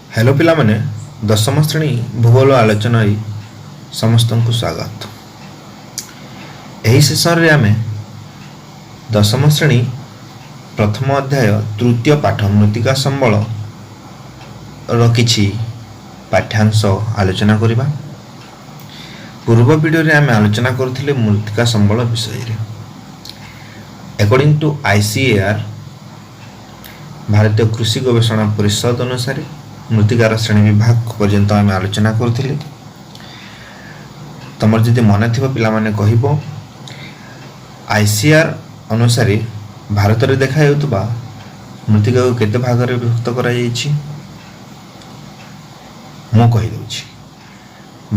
Hello ପିଲାମାନେ, ଦଶମ ଶ୍ରେଣୀ ଭୂଗୋଳ ଆଲୋଚନାରେ ସମସ୍ତଙ୍କୁ ସ୍ୱାଗତ। ଏହି ସେସନରେ ଆମେ ଦଶମ ଶ୍ରେଣୀ ପ୍ରଥମ ଅଧ୍ୟାୟ ତୃତୀୟ ପାଠ ମୃତ୍ତିକା ସମ୍ବଳର କିଛି ପାଠ୍ୟାଂଶ ଆଲୋଚନା କରିବା। ପୂର୍ବ ଭିଡ଼ିଓରେ ଆମେ ଆଲୋଚନା କରୁଥିଲେ ମୃତ୍ତିକା ସମ୍ବଳ ବିଷୟରେ। ଆକର୍ଡ଼ିଂ ଟୁ ଆଇସିଏଆର୍, ଭାରତୀୟ କୃଷି ଗବେଷଣା ପରିଷଦ ଅନୁସାରେ ମୃତ୍ତିକାର ଶ୍ରେଣୀ ବିଭାଗ ପର୍ଯ୍ୟନ୍ତ ଆମେ ଆଲୋଚନା କରୁଥିଲେ। ତମର ଯଦି ମନେ ଥିବ ପିଲାମାନେ, କହିବ, ଆଇସିଏଆର୍ ଅନୁସାରେ ଭାରତରେ ଦେଖାଯାଉଥିବା ମୃତ୍ତିକାକୁ କେତେ ଭାଗରେ ବିଭକ୍ତ କରାଯାଇଛି? ମୁଁ କହିଦେଉଛି।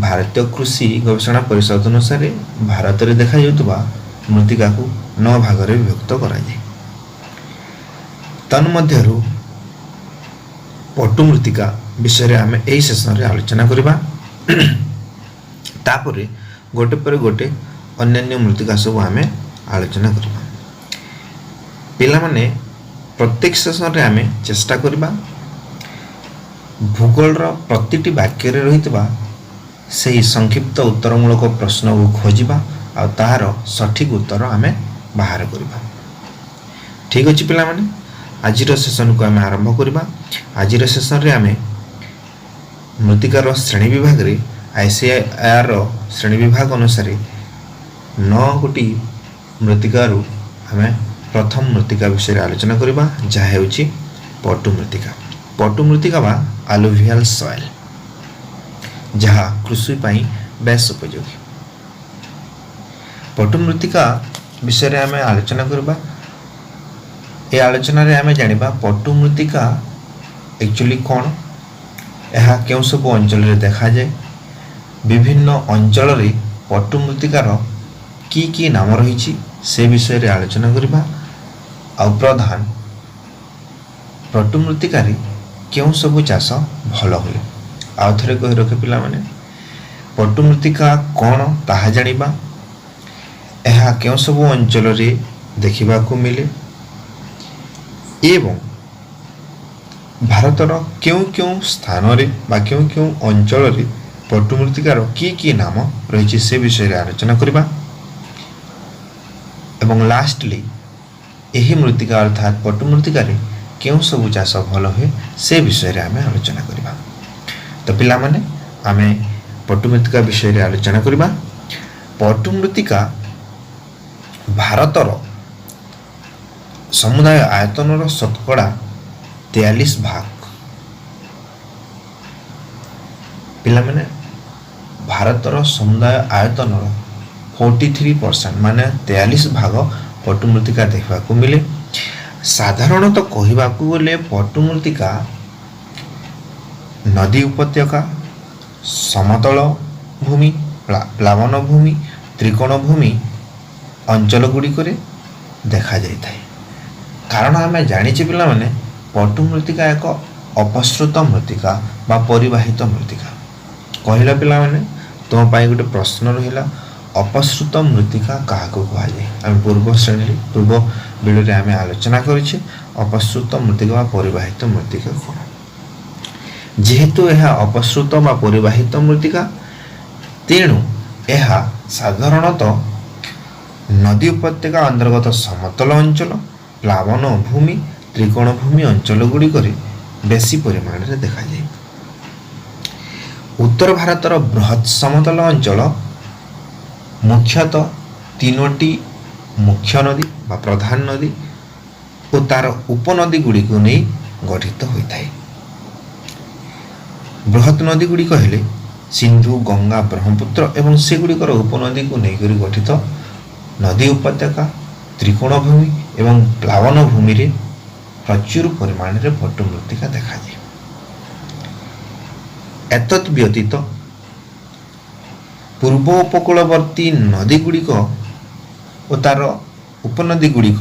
ଭାରତୀୟ କୃଷି ଗବେଷଣା ପରିଷଦ ଅନୁସାରେ ଭାରତରେ ଦେଖାଯାଉଥିବା ମୃତ୍ତିକାକୁ ନଅ ଭାଗରେ ବିଭକ୍ତ କରାଯାଏ। ତନ୍ମଧ୍ୟରୁ ପଟୁ ମୃତ୍ତିକା ବିଷୟରେ ଆମେ ଏହି ସେସନରେ ଆଲୋଚନା କରିବା। ତାପରେ ଗୋଟେ ପରେ ଗୋଟେ ଅନ୍ୟାନ୍ୟ ମୃତ୍ତିକା ସବୁ ଆମେ ଆଲୋଚନା କରିବା। ପିଲାମାନେ, ପ୍ରତ୍ୟେକ ସେସନରେ ଆମେ ଚେଷ୍ଟା କରିବା ଭୂଗୋଳର ପ୍ରତିଟି ବାକ୍ୟରେ ରହିଥିବା ସେହି ସଂକ୍ଷିପ୍ତ ଉତ୍ତରମୂଳକ ପ୍ରଶ୍ନକୁ ଖୋଜିବା ଆଉ ତାହାର ସଠିକ୍ ଉତ୍ତର ଆମେ ବାହାର କରିବା। ଠିକ୍ ଅଛି ପିଲାମାନେ, ଆଜିର ସେସନକୁ ଆମେ ଆରମ୍ଭ କରିବା। ଆଜିର ସେସନରେ ଆମେ ମୃତ୍ତିକାର ଶ୍ରେଣୀ ବିଭାଗରେ ଆଇସିଏଆର୍ର ଶ୍ରେଣୀ ବିଭାଗ ଅନୁସାରେ ନଅ ଗୋଟି ମୃତ୍ତିକାରୁ ଆମେ ପ୍ରଥମ ମୃତ୍ତିକା ବିଷୟରେ ଆଲୋଚନା କରିବା, ଯାହା ହେଉଛି ପଟୁ ମୃତ୍ତିକା। ପଟୁ ମୃତ୍ତିକା ବା ଆଲୁଭିଆଲ ସଏଲ୍, ଯାହା କୃଷି ପାଇଁ ବେଶ ଉପଯୋଗୀ। ପଟୁ ମୃତ୍ତିକା ବିଷୟରେ ଆମେ ଆଲୋଚନା କରିବା। ଏ ଆଲୋଚନାରେ ଆମେ ଜାଣିବା ପଟୁ ମୃତ୍ତିକା ଆକ୍ଚୁଆଲି କ'ଣ, ଏହା କେଉଁ ସବୁ ଅଞ୍ଚଳରେ ଦେଖାଯାଏ, ବିଭିନ୍ନ ଅଞ୍ଚଳରେ ପଟୁ ମୃତ୍ତିକାର କି କି ନାମ ରହିଛି, ସେ ବିଷୟରେ ଆଲୋଚନା କରିବା। ଆଉ ପ୍ରଧାନ ପଟୁ ମୃତ୍ତିକାରେ କେଉଁ ସବୁ ଚାଷ ଭଲ ହୁଏ। ଆଉ ଥରେ କହି ରଖେ ପିଲାମାନେ, ପଟୁ ମୃତ୍ତିକା କ'ଣ ତାହା ଜାଣିବା, ଏହା କେଉଁ ସବୁ ଅଞ୍ଚଳରେ ଦେଖିବାକୁ ମିଳେ ଏବଂ ଭାରତର କେଉଁ କେଉଁ ସ୍ଥାନରେ ବା କେଉଁ କେଉଁ ଅଞ୍ଚଳରେ ପଟୁ ମୃତ୍ତିକାର କି କି ନାମ ରହିଛି, ସେ ବିଷୟରେ ଆଲୋଚନା କରିବା। ଏବଂ ଲାଷ୍ଟଲି ଏହି ମୃତ୍ତିକା ଅର୍ଥାତ୍ ପଟୁ ମୃତ୍ତିକାରେ କେଉଁ ସବୁ ଚାଷ ଭଲ ହୁଏ, ସେ ବିଷୟରେ ଆମେ ଆଲୋଚନା କରିବା। ତ ପିଲାମାନେ, ଆମେ ପଟୁ ମୃତ୍ତିକା ବିଷୟରେ ଆଲୋଚନା କରିବା। ପଟୁ ମୃତ୍ତିକା ଭାରତର ସମୁଦାୟ ଆୟତନର ଶତକଡ଼ା 43 ଭାଗ। ପିଲାମାନେ, ଭାରତର ସମୁଦାୟ ଆୟତନର 43% ମାନେ 43 ଭାଗ ପଟୁ ମୃତ୍ତିକା ଦେଖିବାକୁ ମିଳେ। ସାଧାରଣତଃ କହିବାକୁ ଗଲେ ପଟୁ ମୃତ୍ତିକା ନଦୀ ଉପତ୍ୟକା, ସମତଳ ଭୂମି, ପ୍ଲାବନ ଭୂମି, ତ୍ରିକୋଣ ଭୂମି ଅଞ୍ଚଳ ଗୁଡ଼ିକରେ ଦେଖାଯାଇଥାଏ। କାରଣ ଆମେ ଜାଣିଛେ ପିଲାମାନେ, ପଟୁ ମୃତ୍ତିକା ଏକ ଅପସୃତ ମୃତ୍ତିକା ବା ପରିବାହିତ ମୃତ୍ତିକା। କହିଲ ପିଲାମାନେ, ତୁମ ପାଇଁ ଗୋଟେ ପ୍ରଶ୍ନ ରହିଲା, ଅପସୃତ ମୃତ୍ତିକା କାହାକୁ କୁହାଯାଏ? ଆମେ ପୂର୍ବ ଶ୍ରେଣୀରେ, ପୂର୍ବ ଭିଡ଼ିଓରେ ଆମେ ଆଲୋଚନା କରିଛେ ଅପସୃତ ମୃତ୍ତିକା ବା ପରିବାହିତ ମୃତ୍ତିକା କ'ଣ। ଯେହେତୁ ଏହା ଅପସୃତ ବା ପରିବାହିତ ମୃତ୍ତିକା, ତେଣୁ ଏହା ସାଧାରଣତଃ ନଦୀ ଉପତ୍ୟକା ଅନ୍ତର୍ଗତ ସମତଳ ଅଞ୍ଚଳ, ପ୍ଲାବନ ଭୂମି, ତ୍ରିକୋଣ ଭୂମି ଅଞ୍ଚଳ ଗୁଡ଼ିକରେ ବେଶୀ ପରିମାଣରେ ଦେଖାଯାଏ। ଉତ୍ତର ଭାରତର ବୃହତ୍ ସମତଳ ଅଞ୍ଚଳ ମୁଖ୍ୟତଃ ତିନୋଟି ମୁଖ୍ୟ ନଦୀ ବା ପ୍ରଧାନ ନଦୀ ଓ ତାର ଉପନଦୀ ଗୁଡ଼ିକୁ ନେଇ ଗଠିତ ହୋଇଥାଏ। ବୃହତ୍ ନଦୀ ଗୁଡ଼ିକ ହେଲେ ସିନ୍ଧୁ, ଗଙ୍ଗା, ବ୍ରହ୍ମପୁତ୍ର ଏବଂ ସେଗୁଡ଼ିକର ଉପନଦୀକୁ ନେଇକରି ଗଠିତ ନଦୀ ଉପତ୍ୟକା, ତ୍ରିକୋଣ ଭୂମି ଏବଂ ପ୍ଲାବନ ଭୂମିରେ ପ୍ରଚୁର ପରିମାଣରେ ପଟୁ ମୃତ୍ତିକା ଦେଖାଯାଏ। ଏତଦ୍ ବ୍ୟତୀତ ପୂର୍ବ ଉପକୂଳବର୍ତ୍ତୀ ନଦୀ ଗୁଡ଼ିକ ଓ ତାର ଉପନଦୀ ଗୁଡ଼ିକ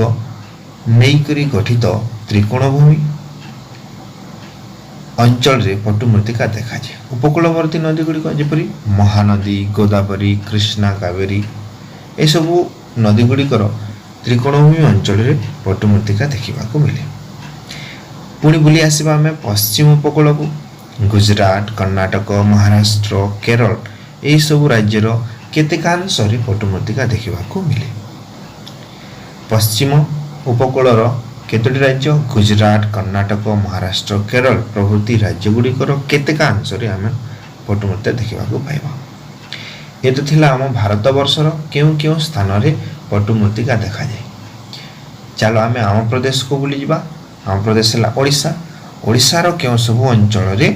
ନେଇକରି ଗଠିତ ତ୍ରିକୋଣ ଭୂମି ଅଞ୍ଚଳରେ ପଟୁ ମୃତ୍ତିକା ଦେଖାଯାଏ। ଉପକୂଳବର୍ତ୍ତୀ ନଦୀ ଗୁଡ଼ିକ ଯେପରି ମହାନଦୀ, ଗୋଦାବରୀ, କୃଷ୍ଣା, କାବେରୀ, ଏସବୁ ନଦୀ ଗୁଡ଼ିକର ତ୍ରିକୋଣଭୂମି ଅଞ୍ଚଳରେ ପଟୁ ମୃତ୍ତିକା ଦେଖିବାକୁ ମିଳେ। ପୁଣି ବୁଲି ଆସିବା ଆମେ ପଶ୍ଚିମ ଉପକୂଳକୁ। ଗୁଜୁରାଟ, କର୍ଣ୍ଣାଟକ, ମହାରାଷ୍ଟ୍ର, କେରଳ ଏହିସବୁ ରାଜ୍ୟର କେତେକାଂଶରେ ପଟୁ ମୃତ୍ତିକା ଦେଖିବାକୁ ମିଳେ। ପଶ୍ଚିମ ଉପକୂଳର କେତୋଟି ରାଜ୍ୟ ଗୁଜୁରାଟ, କର୍ଣ୍ଣାଟକ, ମହାରାଷ୍ଟ୍ର, କେରଳ ପ୍ରଭୃତି ରାଜ୍ୟଗୁଡ଼ିକର କେତେକାଂଶରେ ଆମେ ପଟୁ ମୃତ୍ତିକା ଦେଖିବାକୁ ପାଇବା। ଏ ତ ଥିଲା ଆମ ଭାରତବର୍ଷର କେଉଁ କେଉଁ ସ୍ଥାନରେ ପଟୁ ମୃତ୍ତିକା ଦେଖାଯାଏ। ଚାଲ ଆମେ ଆମ ପ୍ରଦେଶକୁ ବୁଲିଯିବା। ଆମ ପ୍ରଦେଶ ହେଲା ଓଡ଼ିଶା। ଓଡ଼ିଶାର କେଉଁ ସବୁ ଅଞ୍ଚଳରେ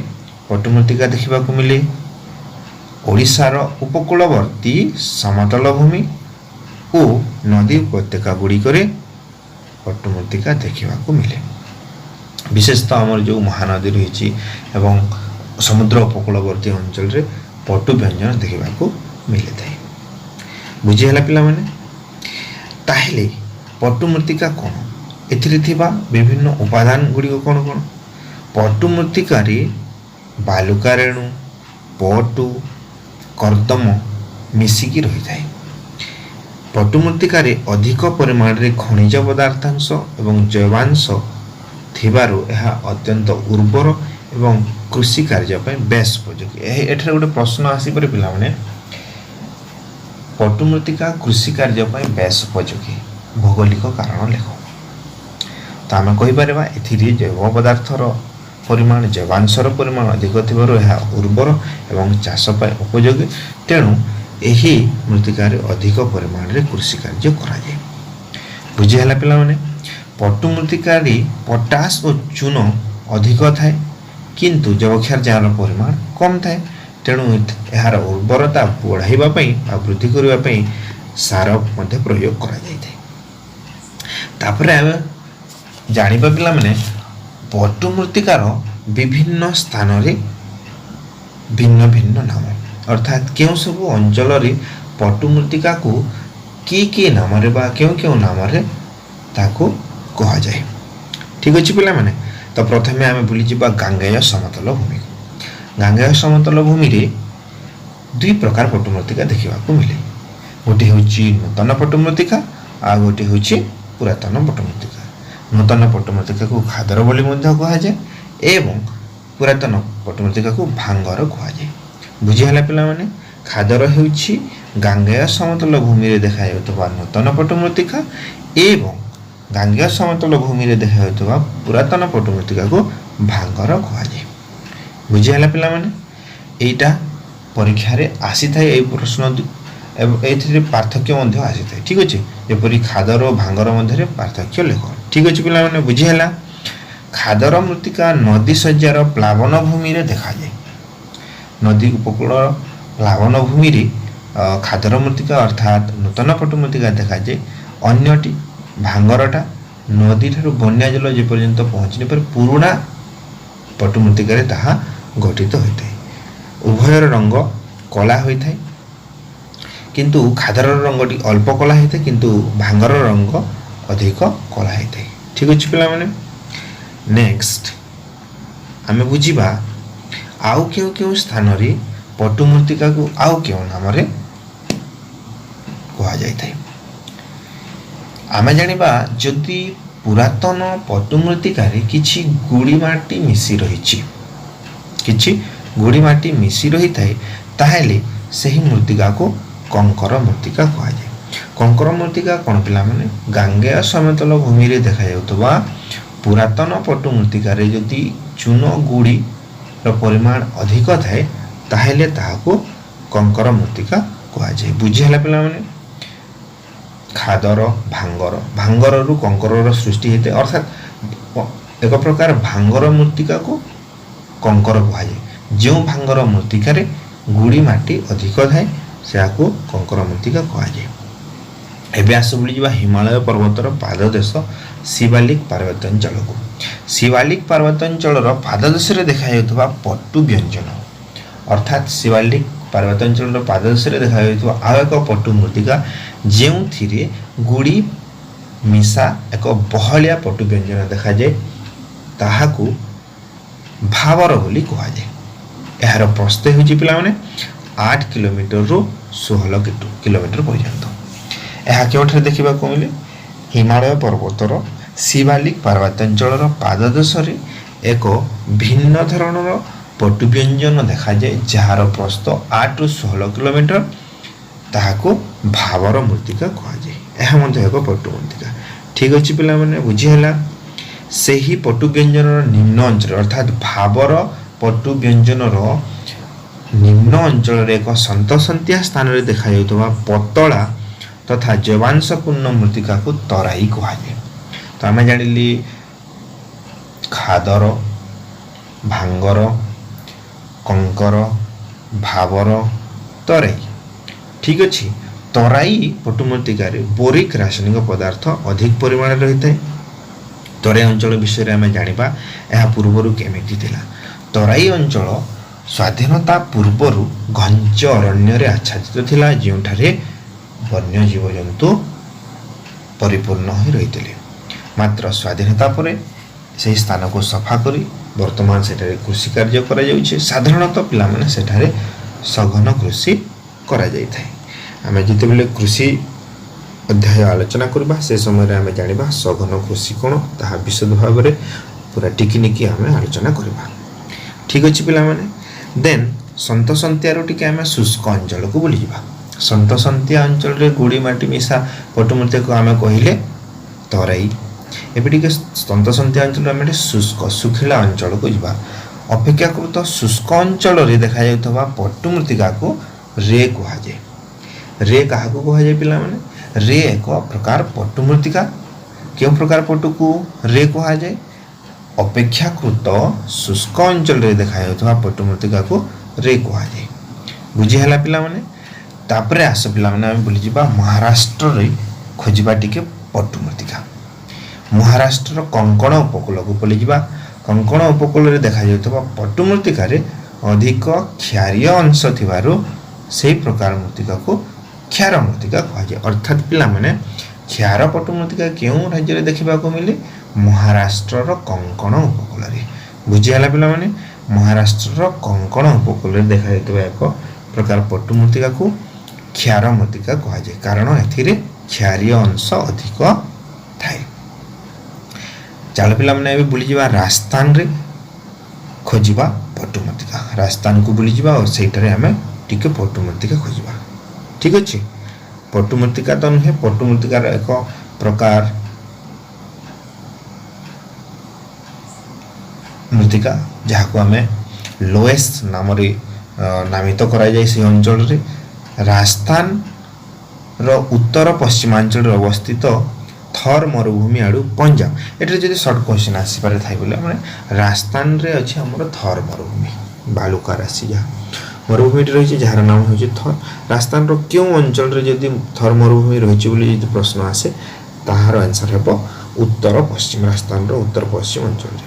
ପଟୁ ମୃତ୍ତିକା ଦେଖିବାକୁ ମିଳେ? ଓଡ଼ିଶାର ଉପକୂଳବର୍ତ୍ତୀ ସମତଳ ଭୂମି ଓ ନଦୀ ଉପତ୍ୟକା ଗୁଡ଼ିକରେ ପଟୁ ମୃତ୍ତିକା ଦେଖିବାକୁ ମିଳେ। ବିଶେଷତଃ ଆମର ଯେଉଁ ମହାନଦୀ ରହିଛି ଏବଂ ସମୁଦ୍ର ଉପକୂଳବର୍ତ୍ତୀ ଅଞ୍ଚଳରେ ପଟୁ ବ୍ୟଞ୍ଜନ ଦେଖିବାକୁ ମିଳିଥାଏ। ବୁଝିହେଲା ପିଲାମାନେ? ତାହେଲେ ପଟୁ ମୃତ୍ତିକା କ'ଣ? ଏଥିରେ ଥିବା ବିଭିନ୍ନ ଉପାଦାନ ଗୁଡ଼ିକ କ'ଣ କ'ଣ? ପଟୁ ମୃତ୍ତିକାରେ ବାଲୁକା ରେଣୁ, ପଟୁ, କର୍ଦ୍ଦମ ମିଶିକି ରହିଥାଏ। ପଟୁ ମୃତ୍ତିକାରେ ଅଧିକ ପରିମାଣରେ ଖଣିଜ ପଦାର୍ଥାଂଶ ଏବଂ ଜୈବାଂଶ ଥିବାରୁ ଏହା ଅତ୍ୟନ୍ତ ଉର୍ବର ଏବଂ କୃଷି କାର୍ଯ୍ୟ ପାଇଁ ବେଶ ଉପଯୋଗୀ। ଏଠାରେ ଗୋଟେ ପ୍ରଶ୍ନ ଆସିପାରେ ପିଲାମାନେ, ପଟୁ ମୃତ୍ତିକା କୃଷି କାର୍ଯ୍ୟ ପାଇଁ ବେଶ ଉପଯୋଗୀ, ଭୌଗୋଳିକ କାରଣ ଲେଖ। ତ ଆମେ କହିପାରିବା, ଏଥିରେ ଜୈବ ପଦାର୍ଥର ପରିମାଣ, ଜୈବାଂଶର ପରିମାଣ ଅଧିକ ଥିବାରୁ ଏହା ଉର୍ବର ଏବଂ ଚାଷ ପାଇଁ ଉପଯୋଗୀ। ତେଣୁ ଏହି ମୃତ୍ତିକାରେ ଅଧିକ ପରିମାଣରେ କୃଷି କାର୍ଯ୍ୟ କରାଯାଏ। ବୁଝିହେଲା ପିଲାମାନେ? ପଟୁ ମୃତ୍ତିକାରେ ପଟାସ ଓ ଚୂନ ଅଧିକ ଥାଏ, କିନ୍ତୁ ଯବକ୍ଷାରଜାନର ପରିମାଣ କମ୍ ଥାଏ। ତେଣୁ ଏହାର ଉର୍ବରତା ବଢ଼ାଇବା ପାଇଁ ବା ବୃଦ୍ଧି କରିବା ପାଇଁ ସାର ମଧ୍ୟ ପ୍ରୟୋଗ କରାଯାଇଥାଏ। ତାପରେ ଆମେ ଜାଣିବା ପିଲାମାନେ, ପଟୁ ମୃତ୍ତିକାର ବିଭିନ୍ନ ସ୍ଥାନରେ ଭିନ୍ନ ଭିନ୍ନ ନାମ, ଅର୍ଥାତ୍ କେଉଁ ସବୁ ଅଞ୍ଚଳରେ ପଟୁ ମୃତ୍ତିକାକୁ କି କି ନାମରେ ବା କେଉଁ କେଉଁ ନାମରେ ତାକୁ କୁହାଯାଏ। ଠିକ୍ ଅଛି ପିଲାମାନେ? ତ ପ୍ରଥମେ ଆମେ ବୁଲିଯିବା ଗାଙ୍ଗେୟ ସମତଳ ଭୂମିକୁ। ଗାଙ୍ଗେୟ ସମତଳ ଭୂମିରେ ଦୁଇ ପ୍ରକାର ପଟୁ ମୃତ୍ତିକା ଦେଖିବାକୁ ମିଳେ। ଗୋଟିଏ ହେଉଛି ନୂତନ ପଟୁ ମୃତ୍ତିକା, ଆଉ ଗୋଟିଏ ହେଉଛି ପୁରାତନ ପଟୁ ମୃତ୍ତିକା। ନୂତନ ପଟୁ ମୃତ୍ତିକାକୁ ଖାଦର ବୋଲି ମଧ୍ୟ କୁହାଯାଏ ଏବଂ ପୁରାତନ ପଟୁ ମୃତ୍ତିକାକୁ ଭାଙ୍ଗର କୁହାଯାଏ। ବୁଝିହେଲା ପିଲାମାନେ? ଖାଦର ହେଉଛି ଗାଙ୍ଗେୟ ସମତଳ ଭୂମିରେ ଦେଖାଯାଉଥିବା ନୂତନ ପଟୁ ମୃତ୍ତିକା ଏବଂ ଗାଙ୍ଗେୟ ସମତଳ ଭୂମିରେ ଦେଖାଯାଉଥିବା ପୁରାତନ ପଟୁ ମୃତ୍ତିକାକୁ ଭାଙ୍ଗର କୁହାଯାଏ। ବୁଝିହେଲା ପିଲାମାନେ? ଏଇଟା ପରୀକ୍ଷାରେ ଆସିଥାଏ ଏଇ ପ୍ରଶ୍ନ ଏବଂ ଏଇଥିରେ ପାର୍ଥକ୍ୟ ମଧ୍ୟ ଆସିଥାଏ। ଠିକ୍ ଅଛି? ଯେପରି ଖାଦର ଓ ଭାଙ୍ଗର ମଧ୍ୟରେ ପାର୍ଥକ୍ୟ ଲେଖ। ଠିକ୍ ଅଛି ପିଲାମାନେ, ବୁଝିହେଲା? ଖାଦର ମୃତ୍ତିକା ନଦୀ ଶଯ୍ୟାର ପ୍ଲାବନ ଭୂମିରେ ଦେଖାଯାଏ। ନଦୀ ଉପକୂଳର ପ୍ଲାବନ ଭୂମିରେ ଖାଦର ମୃତ୍ତିକା ଅର୍ଥାତ୍ ନୂତନ ପଟୁ ମୃତ୍ତିକା ଦେଖାଯାଏ। ଅନ୍ୟଟି ଭାଙ୍ଗରଟା ନଦୀଠାରୁ ବନ୍ୟା ଜଳ ଯେପର୍ଯ୍ୟନ୍ତ ପହଞ୍ଚି ନପାରେ, ପୁରୁଣା ପଟୁ ମୃତ୍ତିକାରେ ତାହା ଗଠିତ ହୋଇଥାଏ। ଉଭୟର ରଙ୍ଗ କଳା ହୋଇଥାଏ, କିନ୍ତୁ ଖାଦରର ରଙ୍ଗଟି ଅଳ୍ପ କଳା ହୋଇଥାଏ, କିନ୍ତୁ ଭାଙ୍ଗରର ରଙ୍ଗ ଅଧିକ କଳା ହୋଇଥାଏ। ଠିକ୍ ଅଛି ପିଲାମାନେ? ନେକ୍ସଟ ଆମେ ବୁଝିବା ଆଉ କେଉଁ କେଉଁ ସ୍ଥାନରେ ପଟୁ ମୃତ୍ତିକାକୁ ଆଉ କେଉଁ ନାମରେ କୁହାଯାଇଥାଏ। ଆମେ ଜାଣିବା, ଯଦି ପୁରାତନ ପଟୁ ମୃତ୍ତିକାରେ କିଛି ଗୋଡ଼ି ମାଟି ମିଶି ରହିଛି, କିଛି ଗୋଡ଼ି ମାଟି ମିଶି ରହିଥାଏ, ତାହେଲେ ସେହି ମୃତ୍ତିକାକୁ କଙ୍କର ମୃତ୍ତିକା କୁହାଯାଏ। କଙ୍କର ମୃତ୍ତିକା କ'ଣ ପିଲାମାନେ? ଗାଙ୍ଗେୟ ସମତଳ ଭୂମିରେ ଦେଖାଯାଉଥିବା ପୁରାତନ ପଟୁ ମୃତ୍ତିକାରେ ଯଦି ଚୂନ ଗୋଡ଼ିର ପରିମାଣ ଅଧିକ ଥାଏ, ତାହେଲେ ତାହାକୁ କଙ୍କର ମୃତ୍ତିକା କୁହାଯାଏ। ବୁଝିହେଲା ପିଲାମାନେ? ଖାଦର, ଭାଙ୍ଗର, ଭାଙ୍ଗରରୁ କଙ୍କରର ସୃଷ୍ଟି ହୋଇଥାଏ, ଅର୍ଥାତ୍ ଏକ ପ୍ରକାର ଭାଙ୍ଗର ମୃତ୍ତିକାକୁ କଙ୍କର କୁହାଯାଏ। ଯେଉଁ ଭାଙ୍ଗର ମୃତ୍ତିକାରେ ଗୋଡ଼ି ମାଟି ଅଧିକ ଥାଏ, ସେହାକୁ କଙ୍କର ମୃତ୍ତିକା କୁହାଯାଏ। ଏବେ ଆସ ବୁଲିଯିବା ହିମାଳୟ ପର୍ବତର ପାଦଦେଶ ଶିବାଲିକ ପାର୍ବତ୍ୟାଞ୍ଚଳକୁ। ଶିବାଲିକ ପାର୍ବତ୍ୟାଞ୍ଚଳର ପାଦଦେଶରେ ଦେଖାଯାଉଥିବା ପଟୁ ବ୍ୟଞ୍ଜନ, ଅର୍ଥାତ୍ ଶିବାଲିକ ପାର୍ବତ୍ୟାଞ୍ଚଳର ପାଦଦେଶରେ ଦେଖାଯାଉଥିବା ଆଉ ଏକ ପଟୁ ମୃତ୍ତିକା, ଯେଉଁଥିରେ ଗୋଡ଼ି ମିଶା ଏକ ବହଳିଆ ପଟୁ ବ୍ୟଞ୍ଜନ ଦେଖାଯାଏ, ତାହାକୁ ଭାବର ବୋଲି କୁହାଯାଏ। ଏହାର ପ୍ରସ୍ଥ ହେଉଛି ପିଲାମାନେ 8 କିଲୋମିଟରରୁ 16 କିଲୋମିଟର ପର୍ଯ୍ୟନ୍ତ। ଏହା କେଉଁଠାରେ ଦେଖିବାକୁ ମିଳେ? ହିମାଳୟ ପର୍ବତର ଶିବାଲିକ ପାର୍ବତ୍ୟାଞ୍ଚଳର ପାଦଦେଶରେ ଏକ ଭିନ୍ନ ଧରଣର ପଟୁ ବ୍ୟଞ୍ଜନ ଦେଖାଯାଏ, ଯାହାର ପ୍ରସ୍ଥ 8ରୁ 16 କିଲୋମିଟର, ତାହାକୁ ଭାବର ମୃତ୍ତିକା କୁହାଯାଏ। ଏହା ମଧ୍ୟ ଏକ ପଟୁ ମୃତ୍ତିକା। ଠିକ୍ ଅଛି ପିଲାମାନେ, ବୁଝିହେଲା? ସେହି ପଟୁ ବ୍ୟଞ୍ଜନର ନିମ୍ନ ଅଞ୍ଚଳ, ଅର୍ଥାତ୍ ଭାବର ପଟୁ ବ୍ୟଞ୍ଜନର ନିମ୍ନ ଅଞ୍ଚଳରେ ଏକ ସନ୍ତସନ୍ତିଆ ସ୍ଥାନରେ ଦେଖାଯାଉଥିବା ପତଳା ତଥା ଜୈବାଂଶପୂର୍ଣ୍ଣ ମୃତ୍ତିକାକୁ ତରାଇ କୁହାଯାଏ। ତ ଆମେ ଜାଣିଲି ଖାଦର, ଭାଙ୍ଗର, କଙ୍କର, ଭାବର, ତରାଇ। ଠିକ୍ ଅଛି। ତରାଇ ପଟୁ ମୃତ୍ତିକାରେ ବୋରିକ ରାସାୟନିକ ପଦାର୍ଥ ଅଧିକ ପରିମାଣରେ ରହିଥାଏ। ତରାଇ ଅଞ୍ଚଳ ବିଷୟରେ ଆମେ ଜାଣିବା, ଏହା ପୂର୍ବରୁ କେମିତି ଥିଲା। ତରାଇ ଅଞ୍ଚଳ ସ୍ୱାଧୀନତା ପୂର୍ବରୁ ଘଞ୍ଚ ଅରଣ୍ୟରେ ଆଚ୍ଛାଦିତ ଥିଲା, ଯେଉଁଠାରେ ବନ୍ୟ ଜୀବଜନ୍ତୁ ପରିପୂର୍ଣ୍ଣ ହୋଇ ରହିଥିଲେ। ମାତ୍ର ସ୍ୱାଧୀନତା ପରେ ସେହି ସ୍ଥାନକୁ ସଫା କରି ବର୍ତ୍ତମାନ ସେଠାରେ କୃଷି କାର୍ଯ୍ୟ କରାଯାଉଛି। ସାଧାରଣତଃ ପିଲାମାନେ, ସେଠାରେ ସଘନ କୃଷି କରାଯାଇଥାଏ। ଆମେ ଯେତେବେଳେ କୃଷି ଅଧ୍ୟାୟ ଆଲୋଚନା କରିବା, ସେ ସମୟରେ ଆମେ ଜାଣିବା ସଘନ କୃଷି କ'ଣ, ତାହା ବିଶଦ ଭାବରେ ପୁରା ଟିକିନିକି ଆମେ ଆଲୋଚନା କରିବା। ଠିକ୍ ଅଛି ପିଲାମାନେ। ଦେନ୍ ସନ୍ତସନ୍ତିଆରୁ ଟିକେ ଆମେ ଶୁଷ୍କ ଅଞ୍ଚଳକୁ ବୁଲିଯିବା। ସନ୍ତସନ୍ତିଆ ଅଞ୍ଚଳରେ ଗୋଡ଼ି ମାଟି ମିଶା ପଟୁମୂର୍ତ୍ତିକୁ ଆମେ କହିଲେ ତରାଇ। ଏବେ ଟିକେ ସନ୍ତସନ୍ତିଆ ଅଞ୍ଚଳରେ ଆମେ ଟିକେ ଶୁଷ୍କ ଶୁଖିଲା ଅଞ୍ଚଳକୁ ଯିବା। ଅପେକ୍ଷାକୃତ ଶୁଷ୍କ ଅଞ୍ଚଳରେ ଦେଖାଯାଉଥିବା ପଟୁ ମୃତ୍ତିକାକୁ ରେ କୁହାଯାଏ। ରେ କାହାକୁ କୁହାଯାଏ ପିଲାମାନେ? ରେ ଏକ ପ୍ରକାର ପଟୁ ମୃତ୍ତିକା। କେଉଁ ପ୍ରକାର ପଟୁକୁ ରେ କୁହାଯାଏ? ଅପେକ୍ଷାକୃତ ଶୁଷ୍କ ଅଞ୍ଚଳରେ ଦେଖାଯାଉଥିବା ପଟୁ ମୃତ୍ତିକାକୁ ରେ କୁହାଯାଏ। ବୁଝିହେଲା ପିଲାମାନେ? ତାପରେ ଆସ ପିଲାମାନେ, ଆମେ ବୁଲିଯିବା ମହାରାଷ୍ଟ୍ରରେ, ଖୋଜିବା ଟିକେ ପଟୁ ମୃତ୍ତିକା। ମହାରାଷ୍ଟ୍ରର କଙ୍କଣ ଉପକୂଳକୁ ବୁଲିଯିବା। କଙ୍କଣ ଉପକୂଳରେ ଦେଖାଯାଉଥିବା ପଟୁ ମୃତ୍ତିକାରେ ଅଧିକ କ୍ଷାରୀୟ ଅଂଶ ଥିବାରୁ ସେହି ପ୍ରକାର ମୃତ୍ତିକାକୁ କ୍ଷାର ମୃତ୍ତିକା କୁହାଯାଏ। ଅର୍ଥାତ୍ ପିଲାମାନେ, କ୍ଷାର ପଟୁ ମୃତ୍ତିକା କେଉଁ ରାଜ୍ୟରେ ଦେଖିବାକୁ ମିଳେ? ମହାରାଷ୍ଟ୍ରର କଙ୍କଣ ଉପକୂଳରେ। ବୁଝିହେଲା ପିଲାମାନେ? ମହାରାଷ୍ଟ୍ରର କଙ୍କଣ ଉପକୂଳରେ ଦେଖାଯାଉଥିବା ଏକ ପ୍ରକାର ପଟୁ ମୃତ୍ତିକାକୁ କ୍ଷାର ମୃତ୍ତିକା କୁହାଯାଏ, କାରଣ ଏଥିରେ କ୍ଷାରୀୟ ଅଂଶ ଅଧିକ ଥାଏ। ଚାଲ ପିଲାମାନେ, ଏବେ ବୁଲିଯିବା ରାଜସ୍ଥାନରେ, ଖୋଜିବା ପଟୁ ମୃତ୍ତିକା। ରାଜସ୍ଥାନକୁ ବୁଲିଯିବା ଆଉ ସେଇଠାରେ ଆମେ ଟିକେ ପଟୁ ମୃତ୍ତିକା ଖୋଜିବା। ଠିକ୍ ଅଛି। ପଟୁ ମୃତ୍ତିକା ତ ନୁହେଁ, ପଟୁ ମୃତ୍ତିକାର ଏକ ପ୍ରକାର ମୃତ୍ତିକା, ଯାହାକୁ ଆମେ ଲୋଏସ୍ ନାମରେ ନାମିତ କରାଯାଏ ସେହି ଅଞ୍ଚଳରେ। ରାଜସ୍ଥାନର ଉତ୍ତର ପଶ୍ଚିମାଞ୍ଚଳରେ ଅବସ୍ଥିତ ଥର୍ ମରୁଭୂମି ଆଡ଼ୁ ପଞ୍ଜାବ। ଏଠାରେ ଯଦି ସର୍ଟ କ୍ୱେଶ୍ଚନ୍ ଆସିପାରେ ଥାଏ ବୋଲେ, ମାନେ ରାଜସ୍ଥାନରେ ଅଛି ଆମର ଥର୍ ମରୁଭୂମି, ବାଲୁକା ରାଶି ଯାହା ମରୁଭୂମିଟି ରହିଛି, ଯାହାର ନାମ ହେଉଛି ଥର୍। ରାଜସ୍ଥାନର କେଉଁ ଅଞ୍ଚଳରେ ଯଦି ଥର୍ ମରୁଭୂମି ରହିଛି ବୋଲି ଯଦି ପ୍ରଶ୍ନ ଆସେ, ତାହାର ଆନ୍ସର୍ ହେବ ଉତ୍ତର ପଶ୍ଚିମ, ରାଜସ୍ଥାନର ଉତ୍ତର ପଶ୍ଚିମ ଅଞ୍ଚଳରେ।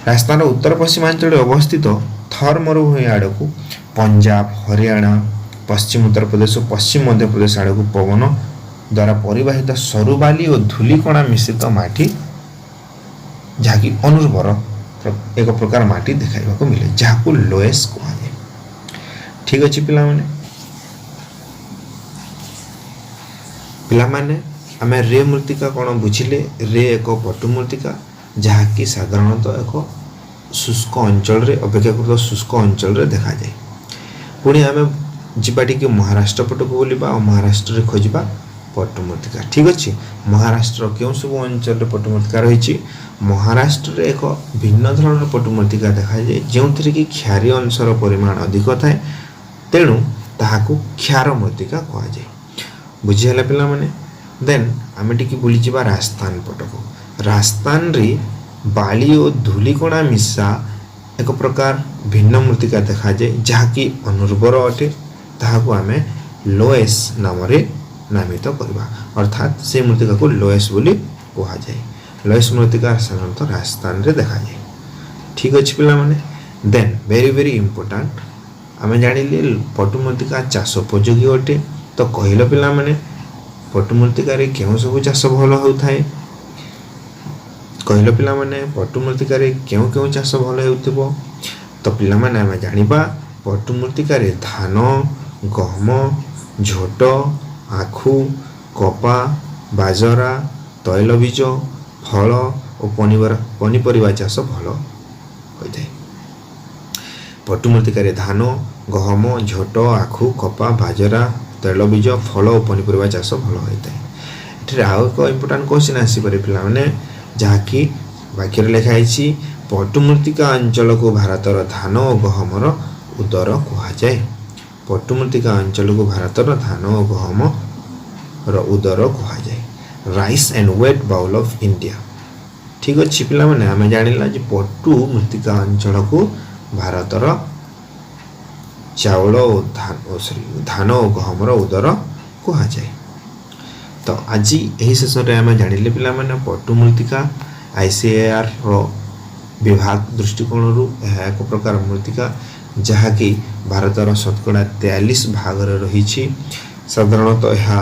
ରାଜସ୍ଥାନର ଉତ୍ତର ପଶ୍ଚିମାଞ୍ଚଳରେ ଅବସ୍ଥିତ ଥର୍ ମରୁଭୂମି ଆଡ଼କୁ ପଞ୍ଜାବ, ହରିୟାଣା, ପଶ୍ଚିମ ଉତ୍ତରପ୍ରଦେଶ ଓ ପଶ୍ଚିମ ମଧ୍ୟପ୍ରଦେଶ ଆଡ଼କୁ ପବନ ଦ୍ୱାରା ପରିବାହିତ ସରୁ ବାଲି ଓ ଧୂଳିକଣା ମିଶ୍ରିତ ମାଟି, ଯାହାକି ଅନୁର୍ବର ଏକ ପ୍ରକାର ମାଟି ଦେଖାଇବାକୁ ମିଳେ, ଯାହାକୁ ଲୋଏସ୍ କୁହାଯାଏ। ଠିକ୍ ଅଛି ପିଲାମାନେ। ପିଲାମାନେ, ଆମେ ରେ ମୃତ୍ତିକା କ'ଣ ବୁଝିଲେ। ରେ ଏକ ପଟୁ ମୃତ୍ତିକା, ଯାହାକି ସାଧାରଣତଃ ଏକ ଶୁଷ୍କ ଅଞ୍ଚଳରେ, ଅପେକ୍ଷାକୃତ ଶୁଷ୍କ ଅଞ୍ଚଳରେ ଦେଖାଯାଏ। ପୁଣି ଆମେ ଯିବା ଟିକେ ମହାରାଷ୍ଟ୍ର ପଟକୁ ବୁଲିବା ଆଉ ମହାରାଷ୍ଟ୍ରରେ ଖୋଜିବା ପଟୁ ମୃତ୍ତିକା। ଠିକ୍ ଅଛି। ମହାରାଷ୍ଟ୍ର କେଉଁ ସବୁ ଅଞ୍ଚଳରେ ପଟୁ ମୃତ୍ତିକା ରହିଛି? ମହାରାଷ୍ଟ୍ରରେ ଏକ ଭିନ୍ନ ଧରଣର ପଟୁ ମୃତ୍ତିକା ଦେଖାଯାଏ, ଯେଉଁଥିରେ କି କ୍ଷାରୀୟ ଅଂଶର ପରିମାଣ ଅଧିକ ଥାଏ, ତେଣୁ ତାହାକୁ କ୍ଷାର ମୃତ୍ତିକା କୁହାଯାଏ। ବୁଝିହେଲା ପିଲାମାନେ? ଦେନ୍ ଆମେ ଟିକେ ବୁଲିଯିବା ରାଜସ୍ଥାନ ପଟକୁ। ରାଜସ୍ଥାନରେ ବାଲି ଓ ଧୂଳିକଣା ମିଶା ଏକ ପ୍ରକାର ଭିନ୍ନ ମୃତ୍ତିକା ଦେଖାଯାଏ, ଯାହାକି ଅନୁର୍ବର ଅଟେ। ତାହାକୁ ଆମେ ଲୋଏସ୍ ନାମରେ ନାମିତ କରିବା, ଅର୍ଥାତ୍ ସେ ମୃତ୍ତିକାକୁ ଲୋଏସ୍ ବୋଲି କୁହାଯାଏ। ଲୋଏସ୍ ମୃତ୍ତିକା ସାଧାରଣତଃ ରାଜସ୍ଥାନରେ ଦେଖାଯାଏ। ଠିକ୍ ଅଛି ପିଲାମାନେ। ଦେନ୍ ଭେରି ଭେରି ଇମ୍ପୋର୍ଟାଣ୍ଟ, ଆମେ ଜାଣିଲେ ପଟୁ ମୃତ୍ତିକା ଚାଷ ଉପଯୋଗୀ ଅଟେ। ତ କହିଲ ପିଲାମାନେ, ପଟୁ ମୃତ୍ତିକାରେ କେଉଁ ସବୁ ଚାଷ ଭଲ ହେଉଥାଏ? କହିଲ ପିଲାମାନେ, ପଟୁ ମୃତ୍ତିକାରେ କେଉଁ କେଉଁ ଚାଷ ଭଲ ହେଉଥିବ? ତ ପିଲାମାନେ, ଆମେ ଜାଣିବା ପଟୁ ମୃତ୍ତିକାରେ ଧାନ, ଗହମ, ଝୋଟ, ଆଖୁ, କପା, ବାଜରା, ତୈଳବୀଜ, ଫଳ ଓ ପନିପରିବା ଚାଷ ଭଲ ହୋଇଥାଏ। ପଟୁ ମୃତ୍ତିକାରେ ଧାନ, ଗହମ, ଝୋଟ, ଆଖୁ, କପା, ବାଜରା, ତୈଳବୀଜ, ଫଳ ଓ ପନିପରିବା ଚାଷ ଭଲ ହୋଇଥାଏ। ଏଠାରେ ଆଉ ଏକ ଇମ୍ପୋର୍ଟାଣ୍ଟ କ୍ୱେଶ୍ଚିନ୍ ଆସିପାରେ ପିଲାମାନେ, ଯାହାକି ବାକ୍ୟରେ ଲେଖା ହେଇଛି, ପଟୁ ମୃତ୍ତିକା ଅଞ୍ଚଳକୁ ଭାରତର ଧାନ ଓ ଗହମର ଉଦର କୁହାଯାଏ। ପଟୁ ମୃତ୍ତିକା ଅଞ୍ଚଳକୁ ଭାରତର ଧାନ ଓ ଗହମର ଉଦର କୁହାଯାଏ, rice and wheat bowl of India। ଠିକ୍ ଅଛି ପିଲାମାନେ, ଆମେ ଜାଣିଲା ଯେ ପଟୁ ମୃତ୍ତିକା ଅଞ୍ଚଳକୁ ଭାରତର ଚାଉଳ ଓ ଧାନ, ସରି, ଧାନ ଓ ଗହମର ଉଦର କୁହାଯାଏ। ତ ଆଜି ଏହି ସେସନରେ ଆମେ ଜାଣିଲେ ପିଲାମାନେ, ପଟୁ ମୃତ୍ତିକା ଆଇସିଏଆର୍ର ବିଭାଗ ଦୃଷ୍ଟିକୋଣରୁ ଏହା ଏକ ପ୍ରକାର ମୃତ୍ତିକା, ଯାହାକି ଭାରତର 43% ଭାଗରେ ରହିଛି। ସାଧାରଣତଃ ଏହା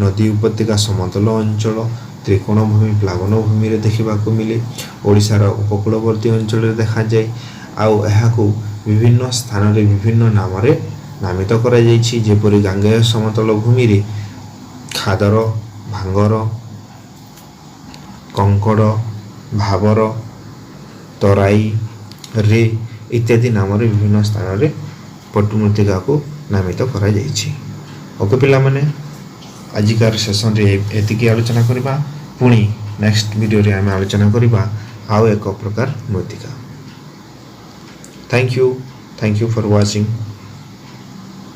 ନଦୀ ଉପତ୍ୟକା, ସମତଳ ଅଞ୍ଚଳ, ତ୍ରିକୋଣ ଭୂମି, ପ୍ଲାବନ ଭୂମିରେ ଦେଖିବାକୁ ମିଳେ। ଓଡ଼ିଶାର ଉପକୂଳବର୍ତ୍ତୀ ଅଞ୍ଚଳରେ ଦେଖାଯାଏ। ଆଉ ଏହାକୁ ବିଭିନ୍ନ ସ୍ଥାନରେ ବିଭିନ୍ନ ନାମରେ ନାମିତ କରାଯାଇଛି, ଯେପରି ଗାଙ୍ଗେୟ ସମତଳ ଭୂମିରେ ଖାଦର, ଭାଙ୍ଗର, କଙ୍କଡ଼, ଭାବର, ତରାଇ, ରେ ଇତ୍ୟାଦି ନାମରେ ବିଭିନ୍ନ ସ୍ଥାନରେ ପଟୁ ମୃତ୍ତିକାକୁ ନାମିତ କରାଯାଇଛି। ଓକେ ପିଲାମାନେ, ଆଜିକାର ସେସନରେ ଏତିକି ଆଲୋଚନା କରିବା। ପୁଣି ନେକ୍ସଟ ଭିଡ଼ିଓରେ ଆମେ ଆଲୋଚନା କରିବା ଆଉ ଏକ ପ୍ରକାର ମୃତ୍ତିକା। Thank you, thank you for watching.